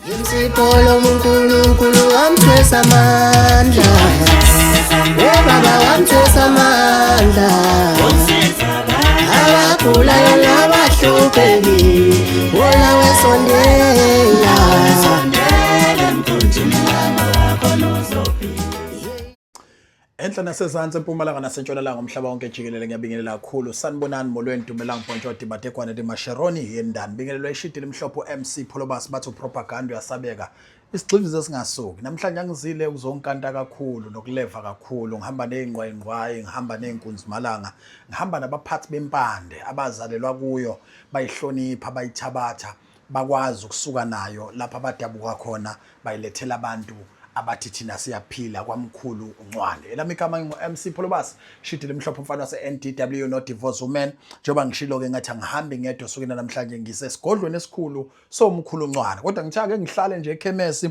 Insipho uNkulunkulu wamthwesa amandla. Oh baba wamthwesa amandla. Abagulayo nabahlupheki wona wesondela. Enhla nasezansi, empumalanga nasentshonalanga, umhlaba wonke jikelele, ngiyabingelela kakhulu. Sanibonani, molweni, dumelang, bonjour, dibatekwane, dimasheroni, yendani. Bingelelwa ishidi limhlophe MC Pholobas, bathi propaganda uyasabeka. Isigxivizo esingasuki. Namhlanje angizile ukuzonkanta kakhulu nokuleva kakhulu. Ngihamba nezingqwayingqwayi, ngihamba nezinkunzimalanga, ngihamba nabaphathi bempande abazalelwa kuyo, bayihlonipha, bayithabatha, bakwazi ukusuka nayo lapha abadabuka khona, bayilethela abantu abathi thina siyaphila kwamkhulu uNcwane. Elami igama ngingu-MC Pholobas, shidi limhlophe, umfana wase-NDW, no divorce woman. Njengoba ngishilo-ke, ngathi angihambi ngedwa osukwini namhlanje, ngisesigodlweni esikhulu somkhulu uNcwane, kodwa ngithe ake ngihlale nje ekhemesi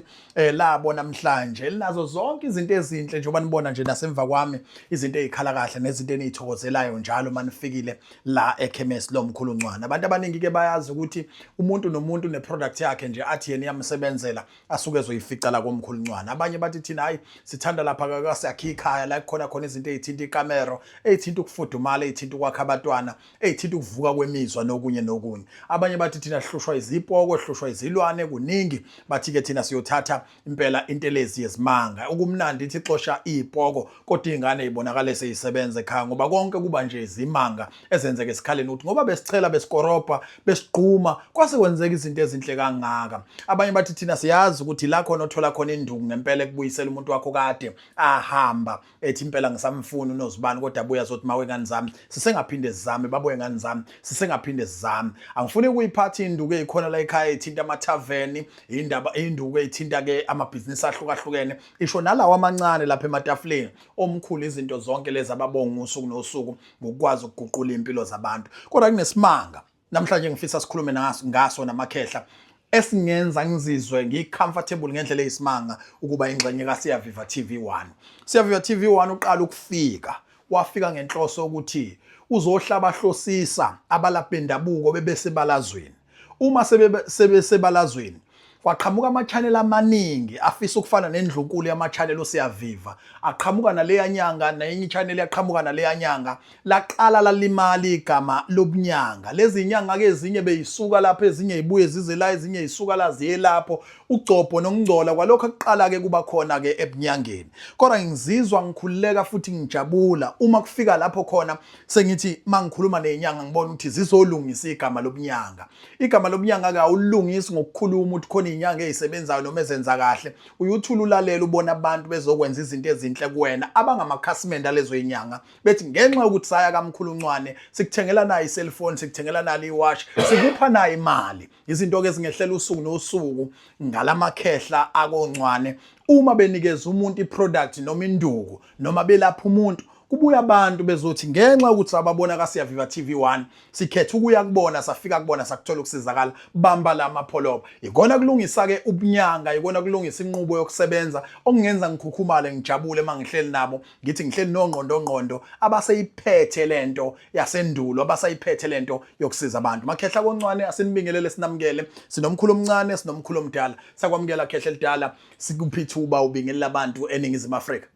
labo namhlanje linazo zonke izinto ezinhle, njengoba nibona nje nasemva kwami, izinto ezikhala kahle nezinto eniyithokozelayo njalo manifikile la ekhemesi lomkhulu uNcwane. Abantu abaningi ke bayazi ukuthi umuntu nomuntu neproduct yakhe nje athi yena iyamsebenzela, asuke ezoyifica la komkhulu Ncwane. Abanye bathi thina hayi, sithanda lapha kakasiyakhe ikhaya, la kukhona khona izinto ezithinta ikamero, ezithinta ukufudumala, ezithinta ukwakha abantwana, ezithinta ukuvuka kwemizwa nokunye nokunye. Abanye bathi thina hlushwa izipoko, hlushwa izilwane, kuningi. Bathi ke thina siyothatha impela intelezi yezimanga, okumnandi ithi xosha ipoko, kodwa ingane ibonakale seyisebenza ekhaya, ngoba konke kuba nje izimanga ezenzeka esikhaleni, ukuthi ngoba besichela, besikorobha, besigquma, kwase kwenzeka izinto ezinhle kangaka. Abanye bathi thina siyazi ukuthi la khona othola khona induku ngempela ekubuyisela umuntu wakho kade ahamba, ethi impela ngisamfuna unozibani, kodwa abuya azothi mawe ngani zami, sisengaphinde sizame, babuye ngani zami, sisengaphinde sizame. Angifuni ukuyiphatha induku ezikhona la ekhaya ethinta amathaveni, indaba induku ethinta ke amabhizinisi ahlukahlukene, isho nalawa amancane lapha ematafuleni omkhulu, izinto zonke lezi ababonga usuku nosuku ngokwazi ukuguqula impilo zabantu. Kodwa kunesimanga namhlanje ngifisa sikhulume ngaso namakhehla, esingenza ngizizwe ngi-comfortable ngendlela eyisimanga ukuba ingxenye kaSiyaviva TV1. Siyaviva TV1 uqala ukufika, wafika ngenhloso ukuthi uzohlaba hlosisa abalaphi bendabuko bebesebalazweni. Uma sebesebalazweni, kwaqhamuka ama-channel amaningi afisa ukufana nendlunkulu yama-channel oSiyaviva, aqhamuka naleya nyanga, nenye i-channel yaqhamuka naleya nyanga, laqala lalimala igama lobunyanga. Lezi nyanga-ke ezinye beyisuka lapho, ezinye yibuye zize la, ezinye yisuka la ziye lapho, ugcobho nokungcola kwalokho akuqala-ke kuba khona-ke ebunyangeni. Kodwa ngizizwa ngikhululeka futhi ngijabula uma kufika lapho khona sengithi uma ngikhuluma nenyanga, ngibona ukuthi zizolungisa igama lobunyanga. Igama lobunyanga-ke awulungisi ngokukhuluma ukuthi khona iy'nyanga ey'sebenzayo noma ezenza kahle. Uyuthula, ulalela, ubona abantu bezokwenza izinto ezinhle kuwena, abangamakhasimende alezo y'nyanga, bethi ngenxa yokuthi saya kamkhulu Ncwane, sikuthengela nayo i-cellphone, sikuthengela nalo iwashi, sikupha nayo imali. Izinto-ke ezingehlela usuku nosuku ngalamakhehla akoNcwane, uma benikeza umuntu i-product noma induku noma belapha umuntu, kubuya abantu bezothi ngenxa yokuthi sababona kaSiyaviva TV1, sikhetha ukuya kubona, safika kubona, sakuthola ukusizakala, bamba la mapholoba. Ikona kulungisa ke ubunyanga, ikona kulungisa inqubo yokusebenza okungenza ngikhukhumale, ngijabule uma ngihleli nabo, ngithi ngihleli nongqondo ngqondo abaseyiphethe lento yasendulo, abasayiphethe lento yokusiza abantu. Makhehla koNcwane, asinibingelele, sinamukele. Sinomkhulu omncane, sinomkhulu omdala. Sakwamukela khehla elidala, sikuphi ithuba ubingelela abantu eNingizimu Afrika.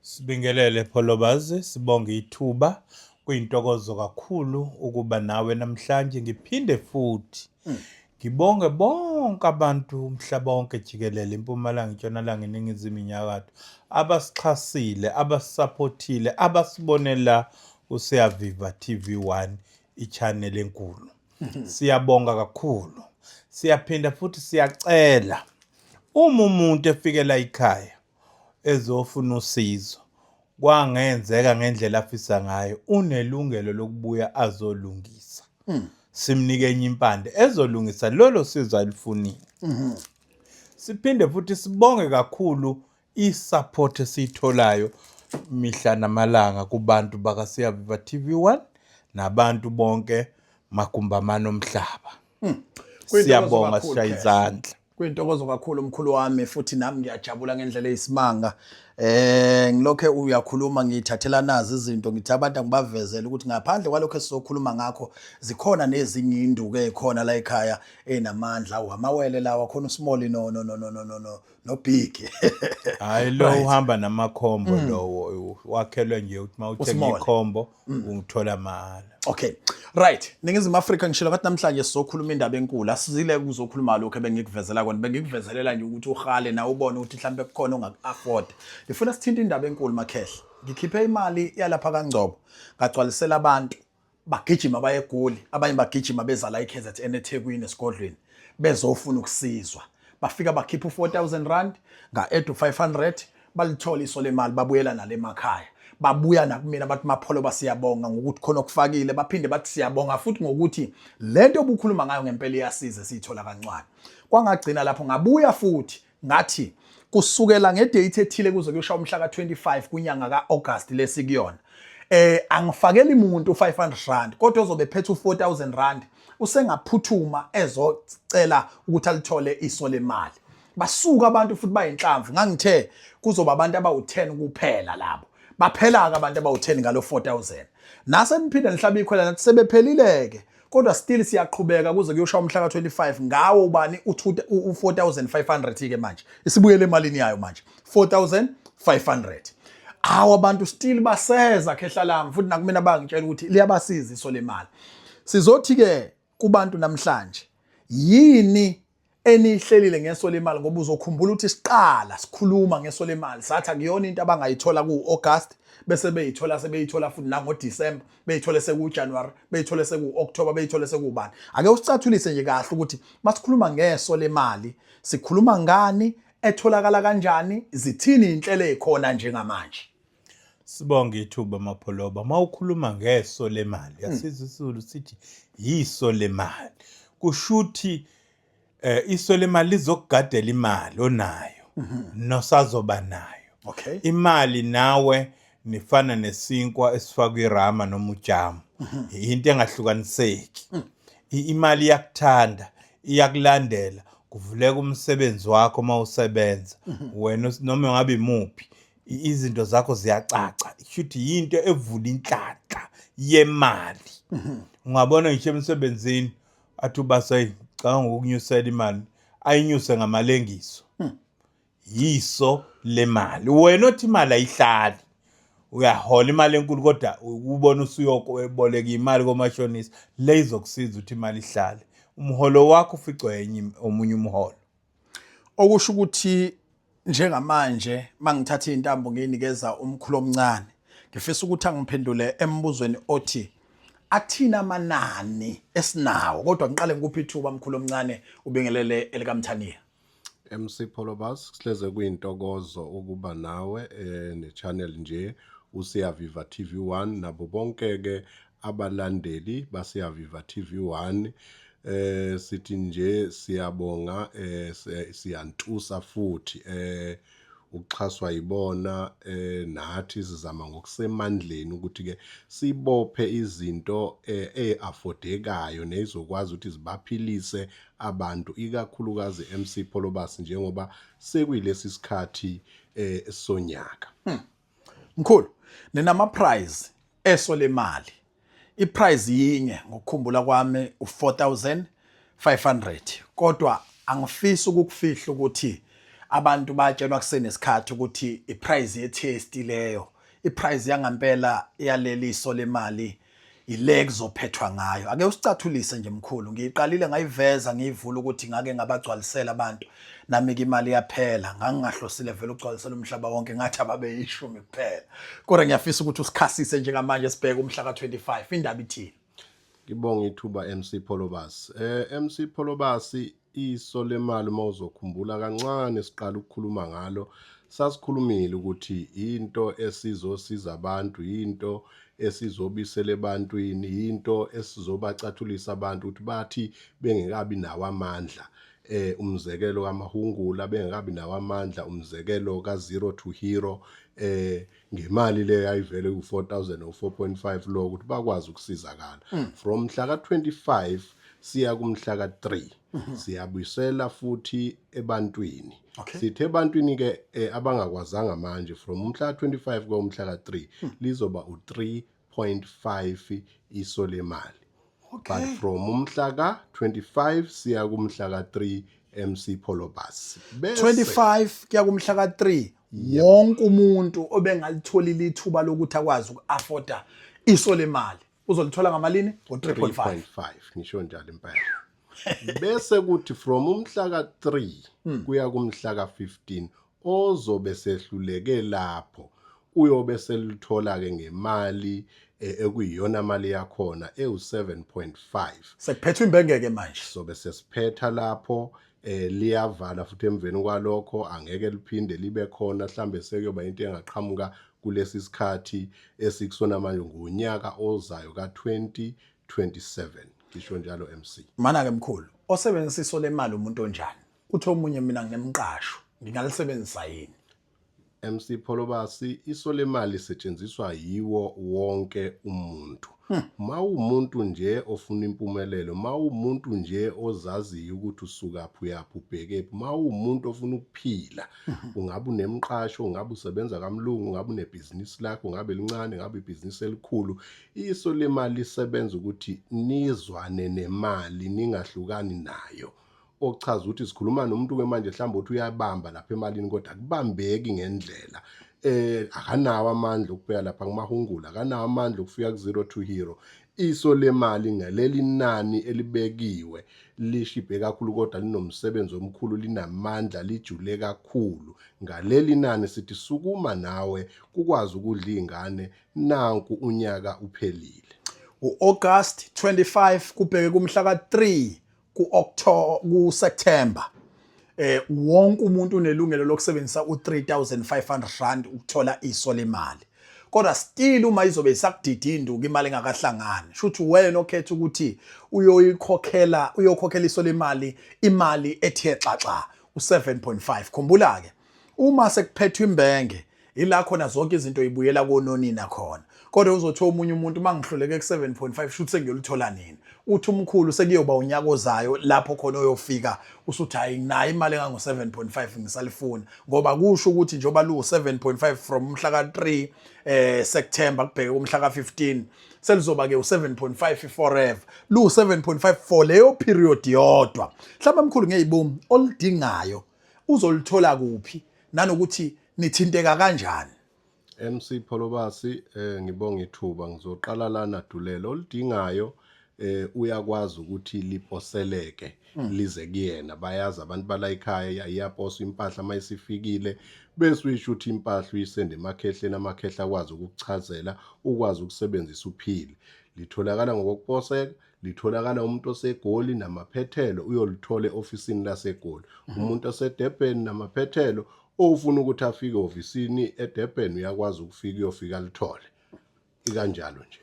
Sibingelele Pholobazi, sibonge ithuba. Kuyintokozo kakhulu ukuba nawe namhlanje, ngiphinde futhi ngibonge bonke abantu umhlaba wonke jikelele, impumalanga, intshonalanga, iningizimu, inyakatho, abasixhasile, abasisaphothile, abasibonela uSiyaviva TV1, i-channel enkulu. Siyabonga kakhulu. Siyaphinda futhi siyacela, uma umuntu efikela ekhaya ezofuna usizo, kwangenzeka ngendlela afisa ngayo, unelungelo lokubuya azolungisa. Simnike enye impande ezolungisa lolo sizo alufunile. Siphinde futhi sibonge kakhulu i-support esiyitholayo mihla namalanga kubantu bakaSiyaviva TV1 nabantu bonke magumbamane omhlaba. Kuyintokozo Siyabonga, kakhulu, sishaya Khehla. izandla. Kuyintokozo kakhulu mkhulu wami futhi nami ngiyajabula ngendlela eyisimanga. Ngilokhe uyakhuluma ngithathela nazi izinto ngithi abantu angibavezele ukuthi ngaphandle kwalokho esizokhuluma ngakho zikhona nezinye induku ezikhona la ekhaya enamandla amawele lawa khona usmall no no no no no no no no big. Hayi lo uhamba namakhombo lowo wakhelwe nje ukuthi uma uthenga Usmall. ikhombo ungithola mahhala. Okay. Right. Ningizimu Afrika ngishilo kathi namhlanje sizokhuluma indaba enkulu. Asizile kuzokhuluma lokho ebengikuvezela kona. Bengikuvezelela nje ukuthi uhale nawe ubone ukuthi mhlambe kukhona ongaku-afford. Ngifuna sithinte indaba enkulu makhehla. Ngikhiphe imali yalapha kaNgcobo. Ngagcwalisela abantu bagijima baye eGoli, abanye bagijima beza la eKZN eThekwini esigodlweni bezofuna ukusizwa. Bafika bakhipha u4000 rand, nga-add u500 balithola iso lemali babuyela nale emakhaya. Babuya nakumina bathi Mapholo basiyabonga ngokuthi khona okufakile, baphinde bathi siyabonga futhi ngokuthi lento obukhuluma ngayo ngempela iyasiza esiyithola kancane. Kwangagcina lapho ngabuya futhi ngathi kusukela ngedate ethile kuze kuyoshaya umhla ka-25 kwinyanga ka-August lesikuyona angifakeli muntu u500 rand kodwa ozobe phethe u4000 rand usengaphuthuma ezocela ukuthi alithole iso lemali. Basuka abantu futhi bayinhlamvu ngangithe kuzoba abantu abawu10 kuphela labo. Baphela ke abantu abawu10 ngalo 4000. Nase niphinde nihlaba ikhwela nathi sebephelile ke kodwa still siyaqhubeka kuze kuyoshaya umhla ka-25 ngawo ubani u-4500 ke manje isibuyele emalini yayo manje 4500. Awu abantu still baseza khehla lami futhi nakumina bangitshela ukuthi liyabasiza iso lemali. Sizothi ke kubantu namhlanje yini enihlelile ngeso lemali ngoba uzokhumbula ukuthi siqala sikhuluma ngeso lemali sathi akuyona into abangayithola ku-August bese beyithola sebeyithola futhi nangoDecember beyithole sekuJanuary beyithole seku-October beyithole sekubani. Ake usicathulise nje kahle ukuthi masikhuluma ngeso lemali sikhuluma ngani, etholakala kanjani, zithini inhlelo ezikhona njengamanje. Sibonge ithuba Mapholoba. Uma ukhuluma ngeso lemali, yasiza isiZulu sithi yiso lemali. Kushuthi iso lemali lizokugadela imali onayo nosazoba nayo. Okay. Imali nawe nifana nesinkwa esifakwa irama noma ujamu. Into engahlukaniseki. Imali iyakuthanda, iyakulandela, kuvuleka umsebenzi wakho uma usebenza. Wena noma ngabe imuphi izinto zakho ziyacaca. Shuthi yinto evula inhlanhla yemali. Ungabona ngisho emsebenzini athi ubasa cabanga ukunyusela imali, ayinyuse ngamalengiso. Yiso lemali. Wena othi imali ayihlali. Uyahola imali enkulu kodwa ubona usuyoboleka imali komashonisa, le izokusiza ukuthi imali ihlale. Umholo wakho uficwe enye omunye umholo. Okusho ukuthi njengamanje mangithatha intambo ngiyinikeza umkhulu omncane ngifisa ukuthi angiphendule embuzweni othi athina amanani esinawo kodwa ngiqale ngikuphi ithuba mkhulu omncane ubingelele elikamthaniya. MC Pholobas, sihleze kuyintokozo ukuba nawe ne-channel nje uSiyaviva TV1 nabo bonke ke abalandeli baSiyaviva TV1. Sithi nje siyabonga, siyantusa futhi ukuxhaswa yibona. Nathi sizama ngokusemandleni ukuthi ke sibophe izinto e-affordekayo nezokwazi ukuthi zibaphilise abantu, ikakhulukazi MC Pholobas njengoba sekuyilesi sikhathi sonyaka. Mkhulu, ninama prize eso lemali. I-prize yinye ngokukhumbula kwami u4500 kodwa angifisi ukukufihla ukuthi abantu batshelwa kusenesikhathi ukuthi i-prize ye-test leyo, i-prize yangampela yaleliso lemali ile kuzophethwa ngayo. Ake usicathulise nje mkhulu, ngiyiqalile ngayiveza ngiyivula ukuthi ngake ngabagcwalisela abantu nami ke imali yaphela, ngangingahlosile vele ukugcwalisela umhlaba wonke ngathi ababe yishumi kuphela. Kodwa ngiyafisa ukuthi usikhasise njengamanje sibheke umhla ka-25 indaba ithini? Ngibonga ithuba MC Pholobas. MC Pholobas, iso lemali uma uzokhumbula kancane siqala ukukhuluma ngalo sasikhulumile ukuthi into esizosiza abantu, into esizobisela ebantwini, into esizobacathulisa abantu ukuthi bathi bengekabi nawo amandla, umzekelo kaMahungula, bengekabi nawo amandla, umzekelo ka Zero to Hero, ngemali le yayivele ku 4000 or 4.5 lo ukuthi bakwazi ukusizakala from mhla ka 25. siya kumhla ka-3 siyabuyisela futhi ebantwini. Sithe ebantwini ke abangakwazanga manje from umhla ka-25 kuya umhla ka-3 lizoba u-3.5 iso lemali. But from umhla ka-25 siya kumhla ka-3 MC Pholobas. Bese 25 kuya kumhla ka-3 wonke umuntu obengalitholile ithuba lokuthi akwazi uku-afforda iso lemali uzolithola ngamalini? Ngo-3.5. 3.5 ngisho njalo impela. Bese kuthi from umhla ka-3 kuya kumhla ka-15 ozobe sehluleke lapho uyobe selithola ke ngemali ekuyiyona mali yakhona ewu-7.5. Sekuphethwe imbengeke manje. Sobe sesiphetha lapho, liyavala futhi emveni kwalokho angeke liphinde libe khona, mhlambe sekuyoba into engaqhamuka kulesi sikhathi esikusona manje ngonyaka ozayo ka-2027, ngisho njalo MC. Mana-ke mkhulu, osebenzisa iso lemali umuntu onjani? Uthi omunye mina nginemqasho, ngingalisebenzisa yini? MC Pholobasi, iso lemali lisetshenziswa yiwo wonke umuntu. Mawumuntu nje ofuna impumelelo, mawumuntu nje ozaziyo ukuthi usukaphi uyaphi ubhekephi, mawumuntu ofuna ukuphila, ungabe unemqasho, ungabe usebenza kamlungu, ungabe unebhizinisi lakho, ungabe lincane, ngabe ibhizinisi elikhulu, iso lemali lisebenza ukuthi nizwane nemali, ningahlukani nayo. Okuchaza ukuthi sikhuluma nomuntu ke manje mhlawumbe uthi uyabamba lapha emalini kodwa akubambeki ngendlela, akanawo amandla okubheka lapha kumahungula, akanawo amandla okufika ku-zero to hero. Iso lemali ngaleli nani elibekiwe lishibhe kakhulu kodwa linomsebenzi omkhulu, linamandla, lijule kakhulu. Ngaleli nani sithi sukuma nawe kukwazi ukudla iy'ngane, nanku unyaka uphelile. U-August 25 kubheke kumhla ka-3 ku-October, ku-September, wonke umuntu unelungelo lokusebenzisa u-3500 rand ukuthola iso lemali. Kodwa still uma izobe isakudida induku imali engakahlangani, shuthi wena okhetha ukuthi uyoyikhokhela, uyokhokhela iso lemali imali ethe xaxa u-7.5. Khumbula ke uma sekuphethwe imbenge ila khona zonke izinto ibuyela kononina khona. Kodwa uzothi omunye umuntu uma ngihluleke ku-7.5 shuthi sengiyolithola nini? Uthi umkhulu sekuyoba unyaka ozayo lapho khona oyofika usuthi hayi nginayo imali engango-7.5 ngisalifuna, ngoba kusho ukuthi njengoba luwu-7.5 from umhla ka-3 September kubheke kumhla ka-15 selizoba ke u-7.5 forever, luwu-7.5 for leyo period yodwa. Mhlawumbe mkhulu ngeyibomi oludingayo uzolithola kuphi nanokuthi nithinteka kanjani? MC Pholobasi, ngibonga ithuba. Ngizoqala lana Dulelo. Oludingayo uyakwazi ukuthi liposeleke lize kuyena. Bayazi abantu bala ekhaya, iyaposwa impahla mayisifikile, bese uyisho ukuthi impahla uyisende emakhehleni, amakhehla akwazi ukukuchazela, ukwazi ukusebenzisa uphile. Litholakala ngokokuposeka, litholakala umuntu oseGoli namaphethelo uyolithola e-ofisini laseGoli. Umuntu oseDurban namaphethelo ofuna ukuthi afike ehhovisini eDurban uyakwazi ukufika, uyofika alithole. Ikanjalo nje.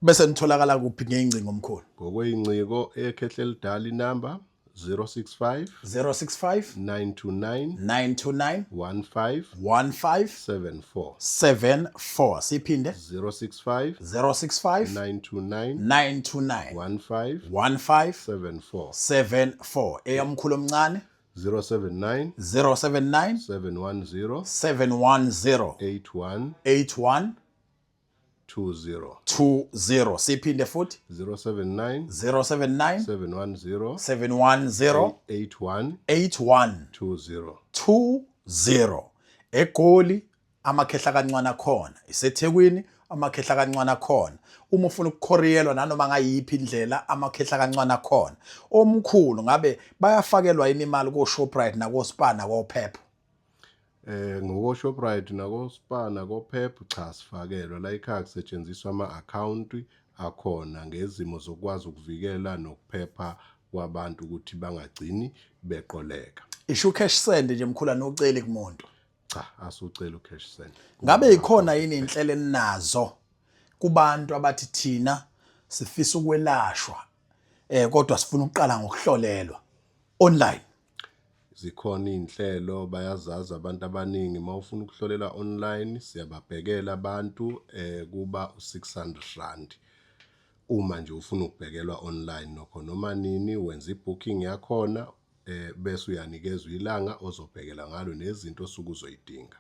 Bese nitholakala kuphi ngey'ngcingo mkhulu? Ngokwey'ngcingo ekhehla elidala inamba 065 065 929 929 15 15 74. 74. Siphinde. 065 065 929 929 15 15 74. 74. Eyamkhulu omncane? 079 079 710 710 81 81 20. 20. Siphinde futhi. 079 079 710 710 81 81 20. 20. EGoli amakhehla kancane khona, iseThekwini amakhehla kancane khona. Uma ufuna ukukhoriyelwa nanoma ngayiphi indlela amakhehla kancane khona. Omkhulu ngabe bayafakelwa yini imali ko Shoprite nako Spar nako Pep? Ngoko Shoprite nako Spar nako Pep cha, sifakelwa la ekhaya kusetshenziswa ama account akhona ngezimo zokwazi ukuvikela nokuphepha kwabantu ukuthi bangagcini beqoleka. Isho cash send nje mkhulu, anoceli kumuntu? Cha, asucela ucash send. Ngabe ikhona yini inhlelo eninazo kubantu abathi thina sifisa ukwelashwa kodwa sifuna ukuqala ngokuhlolelwa online? Zikhona iy'nhlelo, bayazazi abantu abaningi. Uma ufuna ukuhlolela online siyababhekela abantu, kuba u-600 rand. Uma nje ufuna ukubhekelwa online nokho noma nini wenza i-booking yakhona eh bese uyanikezwa ilanga ozobhekela ngalo nezinto osuke uzoyidinga.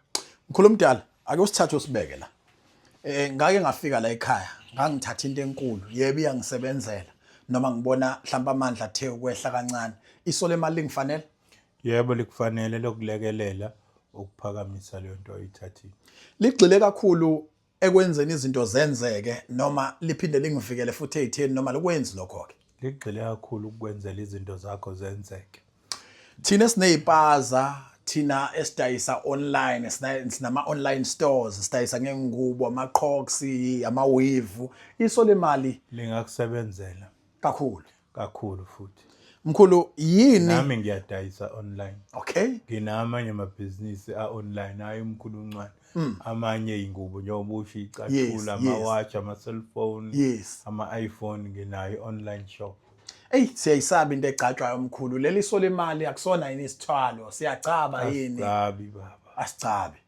Mkhulu omdala, ake usithathe usibeke la. Eh ngake ngafika la ekhaya, ngangithatha into enkulu, yebo iyangisebenzela noma ngibona mhlawumbe amandla athe ukwehla kancane. Iso lemali lingifanele? Yebo likufanele lokulekelela ukuphakamisa leyo nto oyithathile. Ligxile kakhulu ekwenzeni izinto zenzeke noma liphinde lingivikele futhi ey'theni noma likwenzi lokho-ke? Ligxile kakhulu ukukwenzela izinto zakho zenzeke. Thina esiney'paza thina esidayisa online sinama-online stores sidayisa ngengubo ama-crocs ama-weave iso lemali lingakusebenzela kakhulu kakhulu futhi mkhulu yini nami ngiyadayisa online okay nginamanye amabhizinisi a-online hayi umkhulu uncane mm. amanye ingubo njengoba usho icathulo amawashi ama-cellphone yes. ama-iphone nginayo i-online shop Eyi siyayisaba into egcatshwayo mkhulu leli so lemali akusona yini isithwalo siyagcaba yini asigcabi baba asigcabi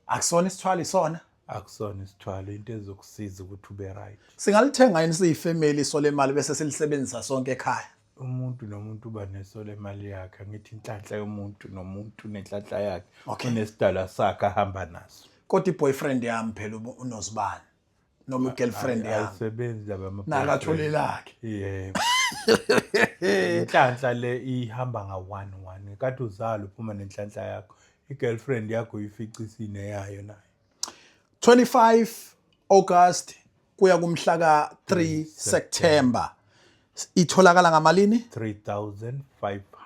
akusona isithwalo isona Akusona isithwalo into ezokusiza ukuthi ube right. Singalithenga yini siyifamily iso lemali bese silisebenzisa sonke ekhaya? Umuntu nomuntu uba neso lemali yakhe angithi inhlanhla yomuntu nomuntu nenhlanhla yakhe okay. Unesidalwa sakhe ahamba naso. Kodwa i-boyfriend yami phela unozibani noma i-girlfriend yami ayisebenzi laba ama nakathole lakhe. Yebo. Inhlanhla le ihamba nga one one kade uzalwa uphuma nenhlanhla yakho i-girlfriend yakho uyifica isineyayo nayo. 25 August kuya kumhla ka-3 September itholakala ngamalini 3500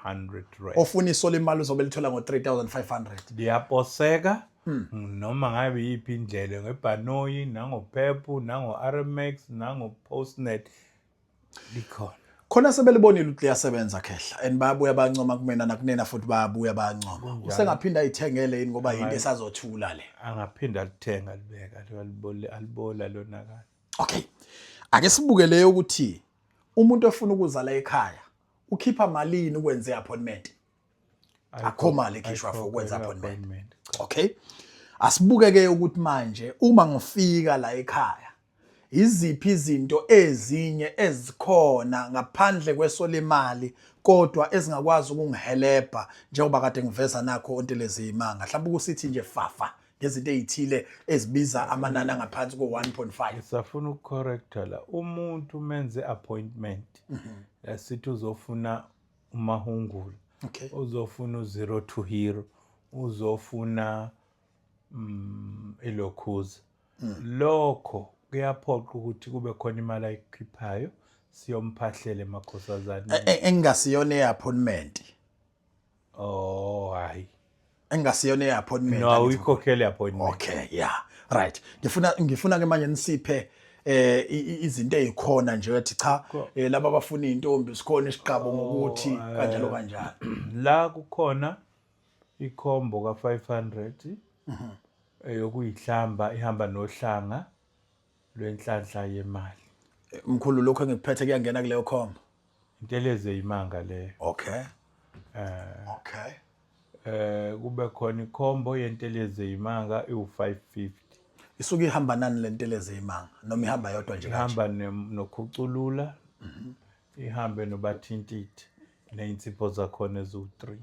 rand ofuna isola imali uzobe lithola ngo-3500 liyaposeka hmm. noma ngabe yiphi indlela ngebhanoyi nangophephu nango-rmx nango-postnet likhona khona sebelibonile ukuthi liyasebenza khehla and bayabuya bancoma kumina nakunina futhi bayabuya bayancoma usengaphinda ayithengele yini ngoba yinto esazothula le angaphinda alithenga alibeka alibola lonakala okay ake sibuke leyo ukuthi umuntu ofuna ukuzala ekhaya ukhipha malini ukwenza i-appointment akho mali ekhishwa for ukwenza appointment okay asibuke ke ukuthi manje uma ngifika la ekhaya iziphi izinto ezinye ezikhona ngaphandle kweso lemali kodwa ezingakwazi ukungihelebha njengoba kade ngiveza nakho ontelezi imanga mhlawumbe ukusithi nje fafa ngezinto ezithile ezibiza amanani angaphansi ko-1.5 ngisafuna ukucorrecta la umuntu menze appointment asithi uzofuna umahungula okay uzofuna u-zero to hero uzofuna mm, ilokhuza mm. lokho kuyaphoqa ukuthi kube khona imali ayikhiphayo siyomphahlela emakhosazane e, e, engingasiyona e-appointment oh hayi engasiyona e-appointment no awuyikhokhele i-appointment okay yeah right ngifuna ngifuna ke manje nisiphe eh izinto ezikhona nje ethi cha eh, laba abafuna izintombi sikhona isiqabo ngokuthi oh, eh, kanjalo kanjalo la kukhona ikhombo ka 500 mhm. eyokuyihlamba ihamba nohlanga lwenhlanhla yemali. Mkhulu lokho engikuphethe kuyangena kuleyo khombo. Intelezi eyimanga leyo. Okay. Eh okay. Eh kube khona ikhombo yentelezi eyimanga iwu550. Isuke ihamba nani lentelezi eyimanga noma ihamba yodwa nje kanje? Ihamba nokhuculula. Mhm. Ihambe nobathintithe nezinsipho zakhona eziwu3.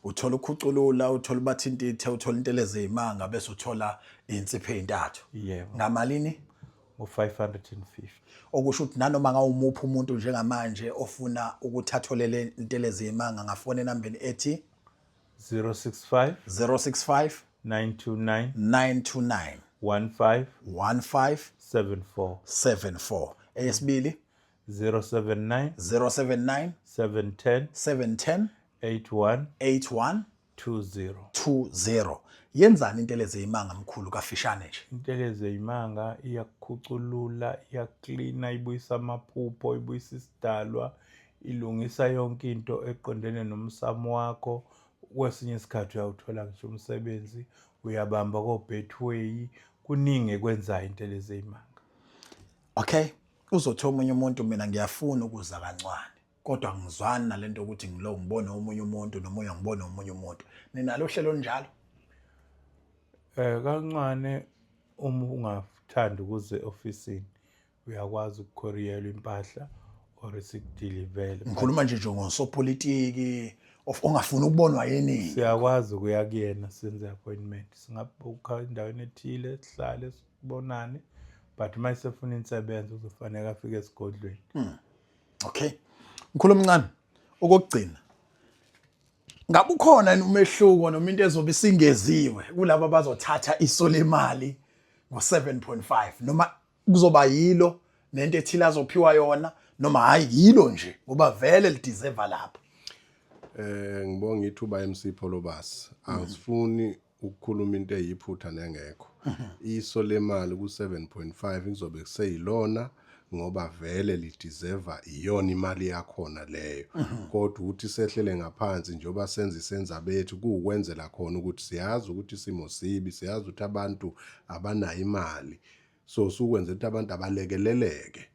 Uthola ukhuculula, uthola ubathintithe, uthola intelezi eyimanga bese uthola insipho ezintathu. Yebo. Ngamalini? Ngo-550. Okusho ukuthi nanoma ngawumuphi umuntu njengamanje ofuna ukuthi athole le ntelezi yemanga ngafona enambeni ethi 065 065 929 929 15 15 74 74. Eyesibili 079 079 710 710 81 81 20. 20 yenzani intelezi yimanga mkhulu kafishane nje Intelezi yimanga iyakukhuculula, iyaklina, ibuyisa amaphupho, ibuyisa isidalwa, ilungisa yonke into eqondene nomsamo wakho. Kwesinye isikhathi uyawuthola ngisho umsebenzi, uyabamba ko-Betway, kuningi ekwenzayo intelezi yimanga. Okay uzothi omunye umuntu mina ngiyafuna ukuza kancwane kodwa ngizwani nalento ukuthi ngilo ngibone omunye umuntu nomunye ngibone omunye umuntu ninalo uhlelo olunjalo Eh kancane uma ungathanda ukuze ofisini Uyakwazi ukukhoriyelwa impahla or sikudilivele. Ngikhuluma nje nje ngosopolitiki of ongafuni ukubonwa yiningi. Siyakwazi ukuya kuyena senze appointment, singabhukha endaweni ethile, sihlale sibonane, but uma esefuna insebenzo kuzofanele afike esigodlweni. Okay, mkhulu omncane, okokugcina, ngabe ukhona yini umehluko noma into ezobe isingeziwe kulabo abazothatha iso lemali ngo-7.5, noma kuzoba yilo nento ethile azophiwa yona, noma hayi yilo nje ngoba vele lideserve lapho? Ngibonga ithuba MC Pholobas. Angisifuni ukukhuluma into eyiphutha nengekho. Iso lemali ku 7.5 kuzobe kuseyilona ngoba vele lideserve iyona imali yakhona leyo. Kodwa ukuthi sehlele ngaphansi njengoba senza isenza bethu kuwukwenzela khona ukuthi siyazi ukuthi isimo sibi, siyazi ukuthi abantu abanayo imali. So sukwenza ukuthi abantu abalekeleleke.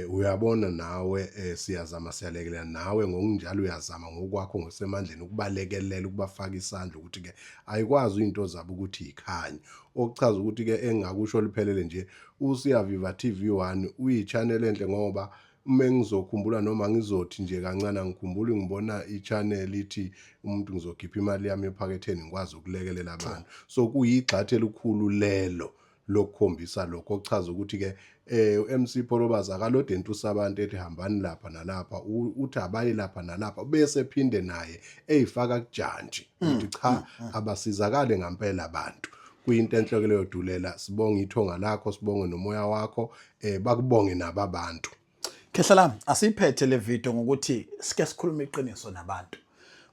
Uyabona nawe, siyazama, siyalekelela, nawe ngokunjalo uyazama ngokwakho ngosemandleni ukubalekelela, ukubafaka isandla ukuthi ke ayikwazi izinto zabo ukuthi ikhanye. Okuchaza ukuthi ke engingakusho liphelele nje, uSiyaviva TV1 uyi-channel enhle, ngoba uma ngizokhumbula noma ngizothi nje kancane angikhumbuli ngibona i-channel ithi umuntu ngizokhipha imali yami ephaketheni ngikwazi ukulekelela abantu. So kuyigxathe elikhulu lelo lokukhombisa lokho, okuchaza ukuthi ke uMC Pholobazi akalode entusa abantu ethi hambani lapha nalapha, uthi abaye lapha nalapha, bese phinde naye eyifaka kujantshi ukuthi cha, abasizakale ngampela abantu. Kuyinto enhle ke leyo Dulela, sibonge ithonga lakho, sibonge nomoya wakho, bakubonge nabo abantu. Khehla lami, asiyiphethe le video ngokuthi sike sikhulume iqiniso nabantu.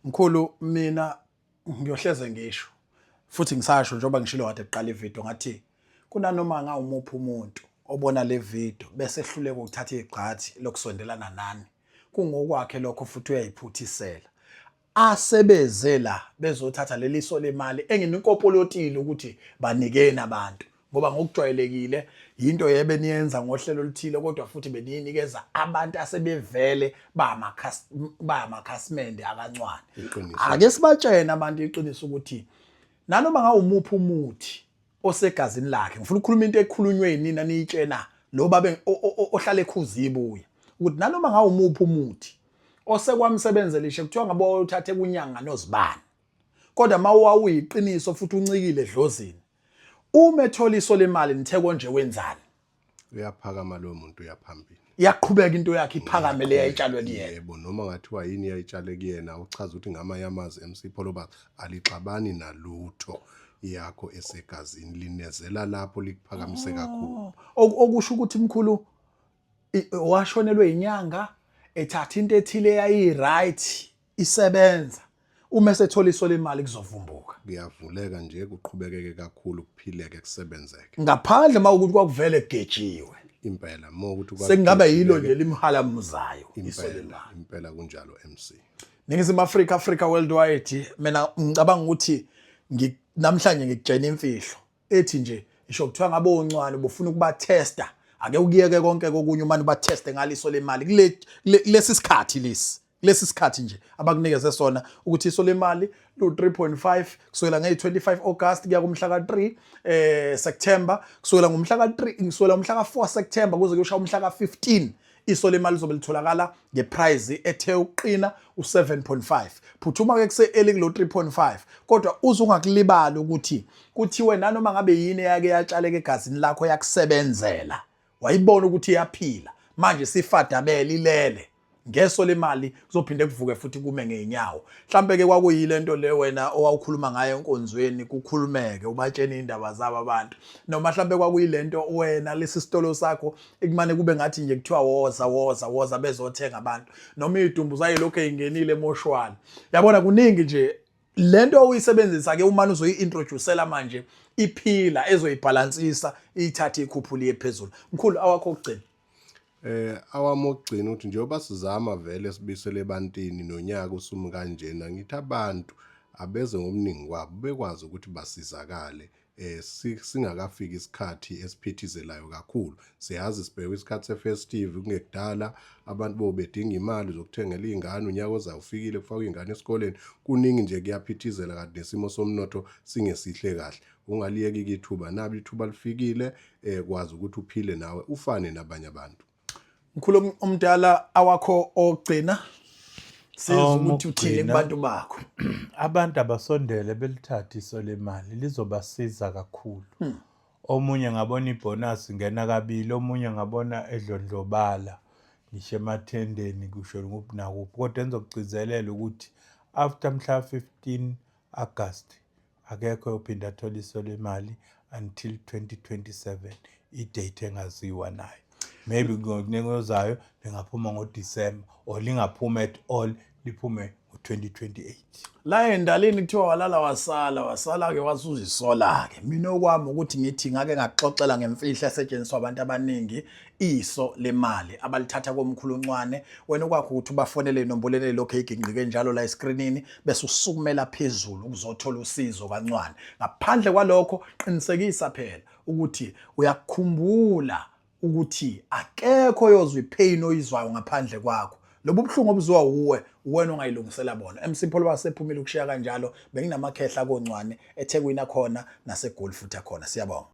Mkhulu, mina ngiyohleze ngisho futhi ngisasho njengoba ngishilo kade kuqala ivideo, ngathi kunanoma ngawumuphi umuntu obona le video bese ehluleka ukuthatha igxathi lokusondelana nani, kungokwakhe lokho futhi uyayiphuthisela. Asebeze la bezothatha leli so lemali enginikopolotile ukuthi banikeni abantu, ngoba ngokujwayelekile yinto yebe niyenza ngohlelo oluthile, kodwa futhi beniyinikeza abantu asebevele bayamakhasimende akancwane. Ake sibatshene abantu iqiniso ukuthi nanoma ngawumuphi umuthi osegazini lakhe, ngifuna ukukhuluma into ekhulunywe yinina niyitshena lo babe ohlala ekhuza ibuya, ukuthi nanoma ngawumuphi umuthi osekwamsebenzela ishe kuthiwa ngabe uthathe kunyanga nozibani, kodwa mawuyiqiniso futhi uncikile edlozini, uma ethola iso lemali nithe konje wenzani? Uyaphakama lo muntu, uyaphambili. Iyaqhubeka into yakhe iphakame le yayitshalwe kuyena. Yebo, noma ngathiwa yini yayitshale kuyena, uchaza ukuthi ngamanye amazwi MC Pholoba alixabani nalutho yakho esegazini, linezela lapho likuphakamise kakhulu. Okusho ukuthi mkhulu washonelwe inyanga ethatha into ethile eyayi-right isebenza, uma esethola iso lemali kuzovumbuka. Kuyavuleka nje, kuqhubekeke kakhulu, kuphileke, kusebenzeke. Ngaphandle uma ukuthi kwakuvele kugejiwe. Impela, uma ukuthi sekungaba yilo nje limhalamuzayo iso impela lemali. Impela kunjalo MC. Ningizimu Afrika, Africa worldwide, mina ngicabanga ukuthi namhlanje ngikutshena imfihlo ethi nje isho kuthiwa ngabe oncwane ubufuna ukubathesta, ake ukuyeke konke kokunye umane ubatheste ngaliso lemali kule kulesi sikhathi lesi, kulesi sikhathi nje abakunikeze sona ukuthi iso lemali lu 3.5 kusukela nge-25 August kuya kumhla ka-3 September, kusukela ngomhla ka-3, kusukela ngomhla ka-4 September kuze kuyoshaya umhla ka-15, iso lemali lizobe litholakala ngeprice ethe ukuqina u-7.5. Phuthuma ke kuse early kulo 3.5, kodwa uze ungakulibali ukuthi kuthiwe nanoma ngabe yini eyake yatshaleka egazini lakho yakusebenzela, wayibona ukuthi iyaphila, manje sifadabele ilele ngeso lemali, kuzophinde kuvuke futhi kume ngeenyawo. Mhlambe ke kwakuyile nto le wena owawukhuluma ngayo enkonzweni, kukhulumeke ubatshene indaba zabo abantu, noma mhlambe kwakuyile nto wena lesi sitolo sakho ekumane kube ngathi nje kuthiwa woza woza woza bezothenga abantu, noma idumbu zayilokhu eyingenile emoshwani. Yabona, kuningi nje lento oyisebenzisa ke umane uzoyi-introducela manje iphila ezoyibhalansisa iyithathe ikhuphule iye phezulu. Mkhulu, awakho okugcina? Awami okugcina ukuthi njengoba sizama vele sibisele ebantini nonyaka usumi kanjena, ngithi abantu Abeze ngobuningi kwabo bekwazi ukuthi basizakale eh singakafiki isikhathi esiphithizelayo kakhulu. Siyazi sibheke isikhathi se-festive kungekudala, abantu bobedinga imali zokuthengela iy'ngane, unyaka ozayo ufikile, kufakwa iy'ngane esikoleni, kuningi nje kuyaphithizela, kanti nesimo somnotho singesihle kahle. Ungaliyeki-ke ithuba, nabo ithuba lifikile, um kwazi ukuthi uphile nawe ufane nabanye abantu. Mkhulu omdala, awakho ogcina sizwe ukuthi uthini kubantu bakho. Abantu abasondele belithathe iso lemali, lizobasiza kakhulu. Omunye ngabona ibhonasi ngena kabili, omunye ngabona edlondlobala ngisho emathendeni, kusho kuphi nakuphi, kodwa engizokugcizelela ukuthi after mhla 15 August akekho oyophinde athole iso lemali until 2027, i-date engaziwa nayo. Maybe ngozayo lingaphuma ngoDisemba or lingaphuma at all, liphume ngo-2028. La endalini kuthiwa walala wasala, wasala-ke wasuzisola-ke. Mina okwami ukuthi ngithi ngake ngakuxoxela ngemfihlo esetshenziswa abantu abaningi, iso lemali abalithatha komkhulu uNcwane. Wena okwakho ukuthi ubafonele inombolweni elokhu eyigingqike njalo la eskrinini, bese usukumela phezulu ukuzothola usizo kaNcwane. Ngaphandle kwalokho, qinisekisa phela ukuthi uyakukhumbula ukuthi akekho oyozwa ipain oyizwayo ngaphandle kwakho. Lobu buhlungu obuziwa wuwe, uwena ongayilungisela bona. MC Pholo wasephumile ukushiya kanjalo, benginamakhehla koNcwane, eThekwini akhona naseGoli futhi akhona. Siyabonga.